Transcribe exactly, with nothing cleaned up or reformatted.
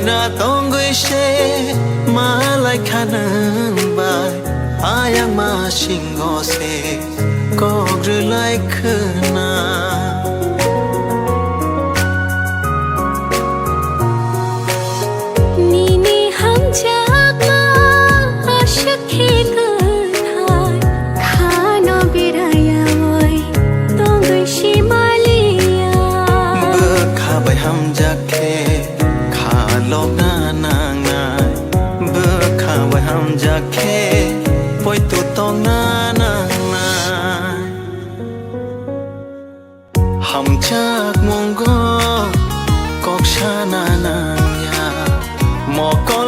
Na tongwi se malai kha nwng bai, ayang ma singo se kok rwlai khwna. Nini hamjakma aswk khe kwthar, khano berayawi tongwi si maliya. Bwkha bai hamjak khe kha lokna nangnai, bwkha bai hamjak khe poito tongna nangnai. Hamjak mungo kok sana nangya, mokol